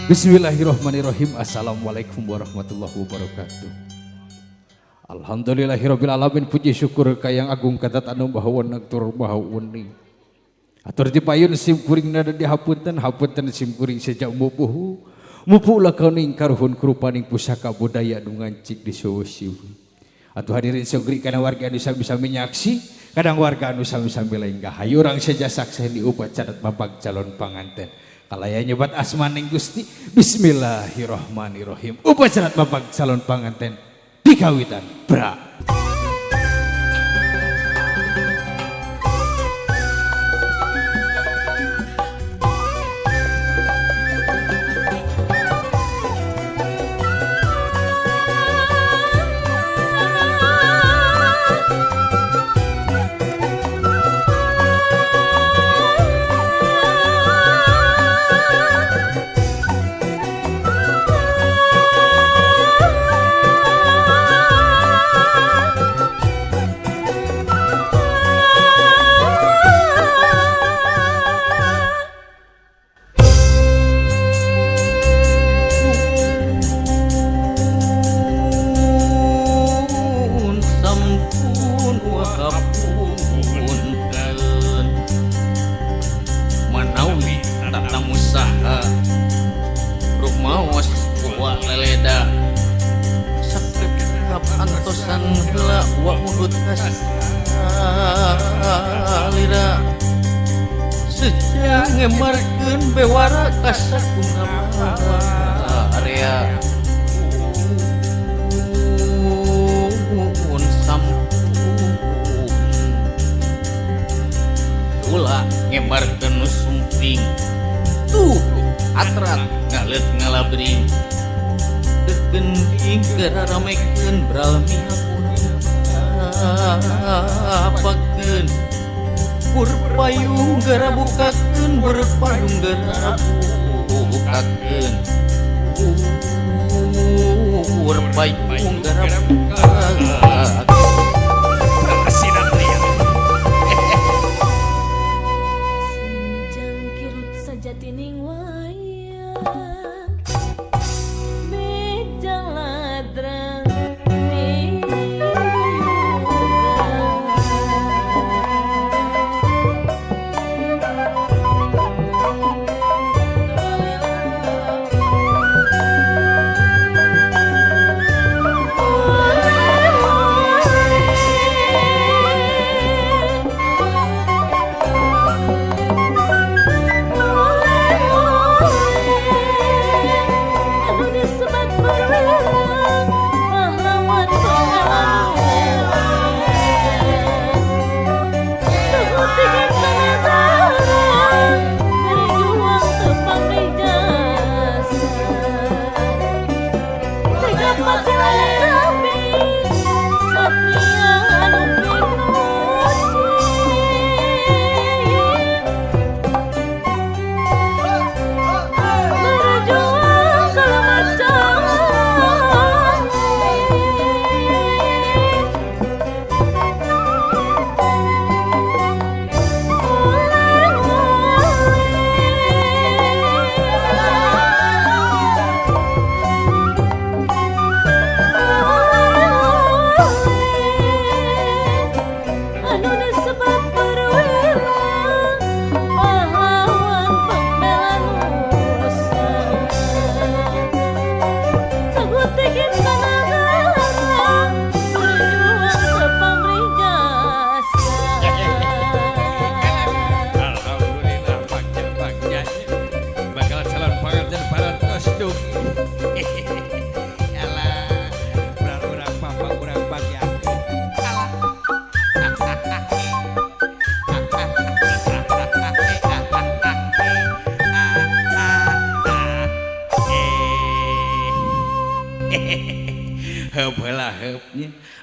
Bismillahirrahmanirrahim. Assalamualaikum warahmatullahi wabarakatuh. Alhamdulillahirabbil alamin, puji syukur ka Yang Agung katat anu maha wenang tur maha wening. Atur di payun sim kuring nada di hapunten, hapunten sim kuring sejak mupuhu. Mupu ulah kauning karuhun kerupaning pusaka budaya nu ngancik di Sulawesi. Atuh hadirin sogri kana warga anu sami-sami nyaksi, kadang warga anu sami-sami lenggah. Hayu urang seja saksen di upacara babak calon panganten. Kalaya nyebat asmaning Gusti. Bismillahirrahmanirrahim. Upacara babak calon panganten dikawitan bra.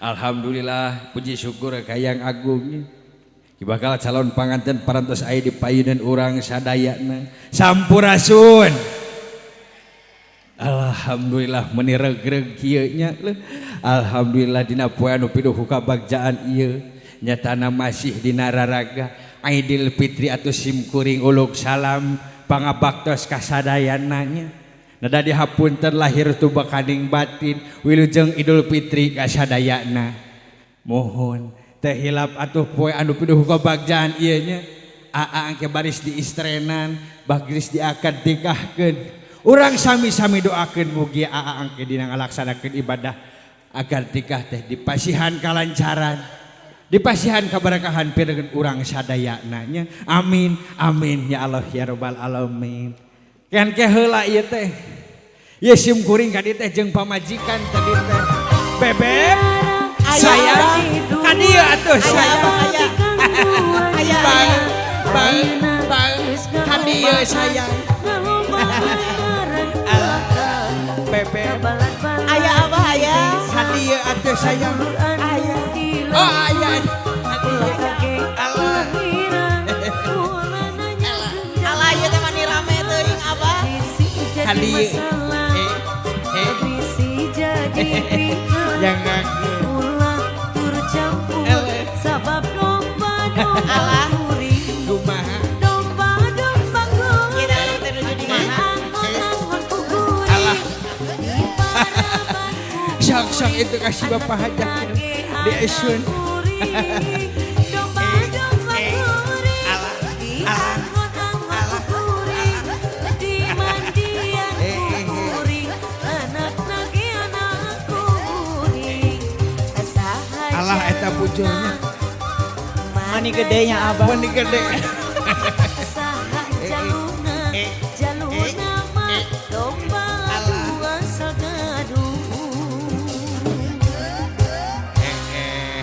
Alhamdulillah puji syukur ka Yang Agung bakal calon panganten parantos aya di payunan urang sadayana. Sampurasun. Alhamdulillah meni regreg kieu nya. Alhamdulillah dina poe anu pinuh ku kabagjaan ieu nyatana masih dina raraga Aidil Fitri atau simkuring uluk salam pangabaktos kasadayana nya. Nada dihapunten lahir tubakaning batin wilujeng Idul Fitri ka sadayana. Mohon teh hilap atuh poe anu pinuh kabagjaan ieu nya. Aa angke baris di istrenan, baris diakad nikahkeun. Urang sami-sami doakeun mugi aa angke dina ngalaksanakeun ibadah agar nikah teh dipasihan kalancaran, dipasihan kabarakahan pirengan urang sadayana nya. Amin amin ya Allah ya rabbal alamin. Kan ke heula ieu teh. Ieu sim kuring ka dieu teh jeung pamajikan tadi teh. Bebek sayang ka dieu atuh sayang. Aya. Bang bang bang ka dieu sayang. Alah bebek Aya abah aya. ka dieu atuh sayang. Aya. Oh aya ka dieu. Alah. Alah ieu teh mani rame teuing abah. Ka dieu. Eh eh jangan. Eleh. Alah. Kumaha? Kita teh nuju di mana? Alah. Sok-sok itu kasih bapak hajat di esun. Alah, alah, alah, eh, eh, eh. Alah eta bujurnya. Mani gedenya abah. Mani gede. Eh, eh, eh, alah. Eh,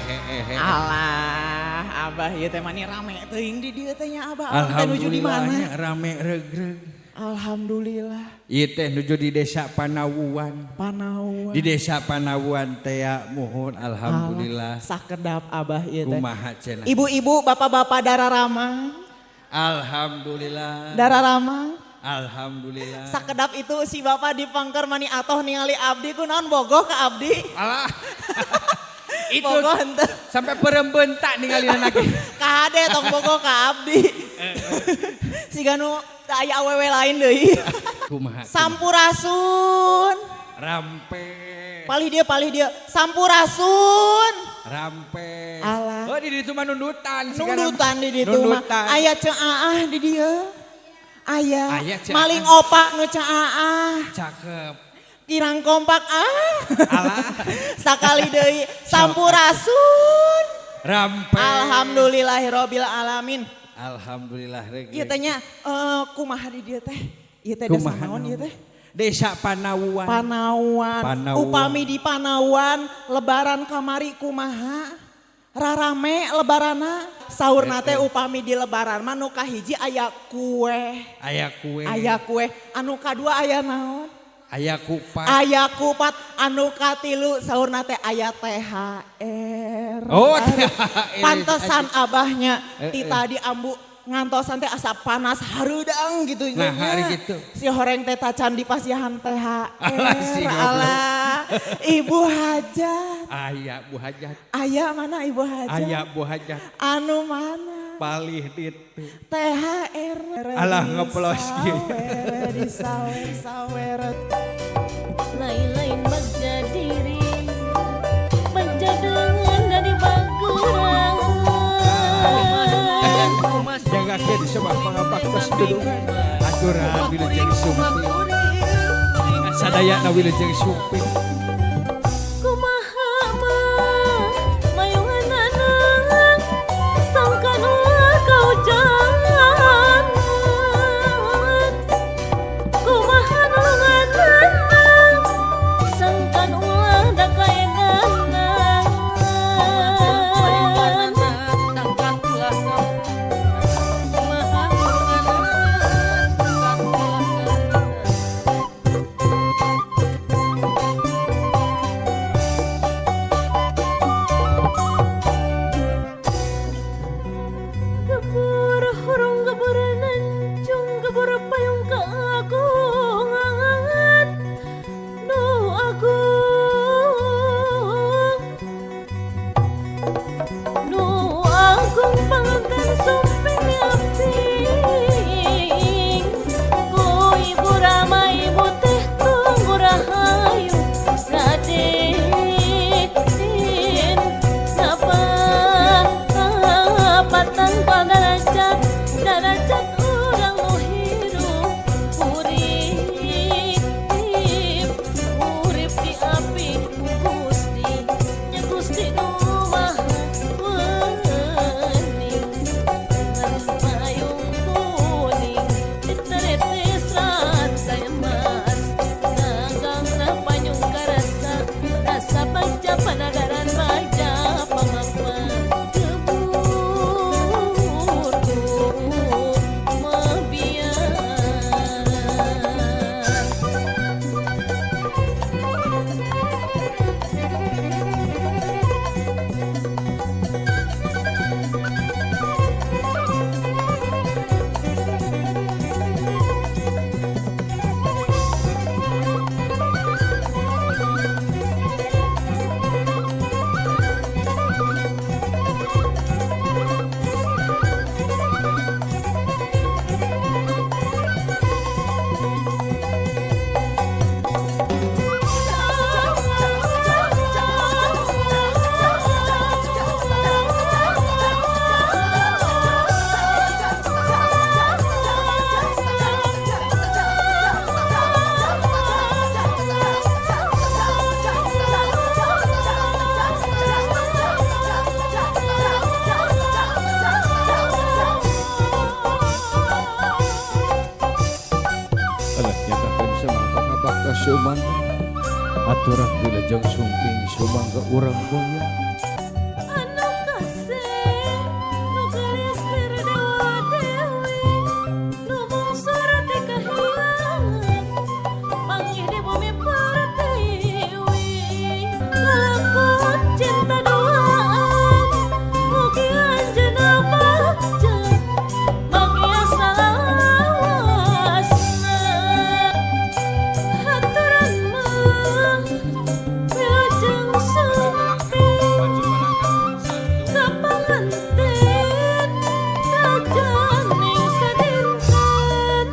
eh, eh, eh. Alah, abah ieu teh mani rame teuing di dieu teh nya abah. Abah teh nuju di mana? Alhamdulillah rame regreg. Alhamdulillah. Ieu teh nuju di desa Panawuan. Panawuan. Di desa Panawuan teh ya, mohon alhamdulillah. Sakedap abah ieu teh. Kumaha cenah? Ibu-ibu, bapak-bapak darah ramang. Alhamdulillah. Darah ramang. Alhamdulillah. Sakedap itu si bapak di pangker mani atoh ningali abdi kunaon bogoh ke abdi. Alah. Itu Bogoh henteu. Sampai perembentak ningali lagi. Kade tong bogoh ke abdi. Siga nu teu aya awewe lain deui. Kumaha? Sampurasun. Rampe. Palih dia, palih dia. Sampurasun. Rampe. Alah. Oh di ditu mah nundutan. Nundutan di ditu mah. Nundutan. Aya Ceu Aah di dieu. Aya. Aya Ceu Maling Aah. opak nu Ceu Aah. Cakep. Kirang kompak ah. Alah. Sakali deui sampurasun. Rampe. Alhamdulillahirabbil alamin. Alhamdulillah. Ieu teh nya kumaha di dieu teh? Ieu teh desa Kumaha naon ieu teh? Desa Panawuan. Panawuan. Panawuan. Upami di Panawuan lebaran kamari kumaha? Rarame lebarana. Saurna teh upami di lebaran mah nu kahiji aya kue. Aya kue. Aya kue. Anu kadua aya naon? Aya kupat. Aya kupat. Anu katilu saurna teh aya THR. Oh, THR. Pantesan abahnya ti tadi ambu ngantosan teh asa panas hareudang gitu Nah, nya. hari gitu. Si horeng teh tacan di pasihan THR. Alah, si goblok. Alah, Ibu Hajat. Aya Bu Hajat. Aya mana Ibu Hajat? Aya Bu Hajat. Anu mana? Palih ditu. THR. Alah, ngeplos kieu. Sawer, di sawer, sawer. Lain-lain bagja diri bagja dengan dari baguran. Jagakeun sebab pangabaktos dulungan. Aturan wilujeng sumping. Sadayana wilujeng sumping. Kumaha mah mayunganana sangkan ulah kaujanan, kumaha nulunganana sangkan ulah dakaedanan. Alah nyatakan sama kabakta sumangga. Aturan wilujeng sumping sumangga urang boya. Anu kasih nu geulis lir dewa dewi, nu mungsur ti kahyangan, panggih di bumi pertiwi. Lalakon cinta duaan, mugi anjeunna bagja bagya salawasna. Haturan mah wilujeng sumping ka panganten rajaning sadinten.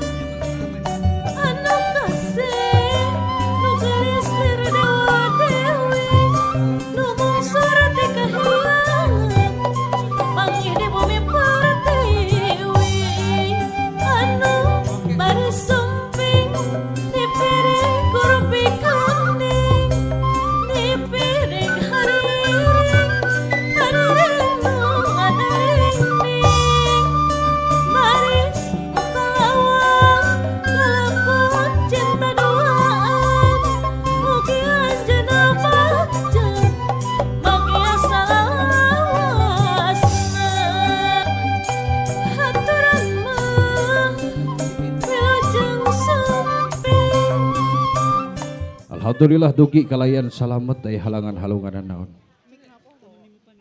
Anu kasih nu geulis lir dewa dewi, nu mungsur ti kahyangan, panggih di bumi pertiwi. Anu bari sumping dipiring ku rupi kuning, dipiring hariring hariring nu ngadaringning. Baris muka lawang lalakon cinta duaan, mugi anjeunna bagja bagya salawasna. Haturan mah wilujeng sumping. Alhamdulillah dugi kalayan salamet dari halangan-halungan naon.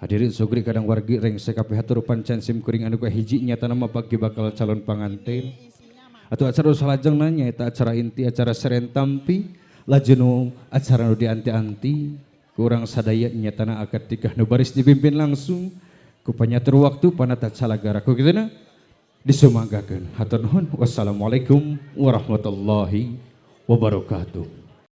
Hadirin sugri kadang wargi rengse kabeh, hatur pancen sim kuring anu kahiji nyata nama pagi bakal calon pangantin. Atau acara salajengna nyaeta acara inti, acara seren tampi, lajeng acara nu dianti-anti kurang sadaya nyatana akad nikah nu baris dipimpin langsung ku panyatur waktu panata calagara ku kitu disumanggakeun. Hatur nuhun, wassalamualaikum warahmatullahi wabarakatuh.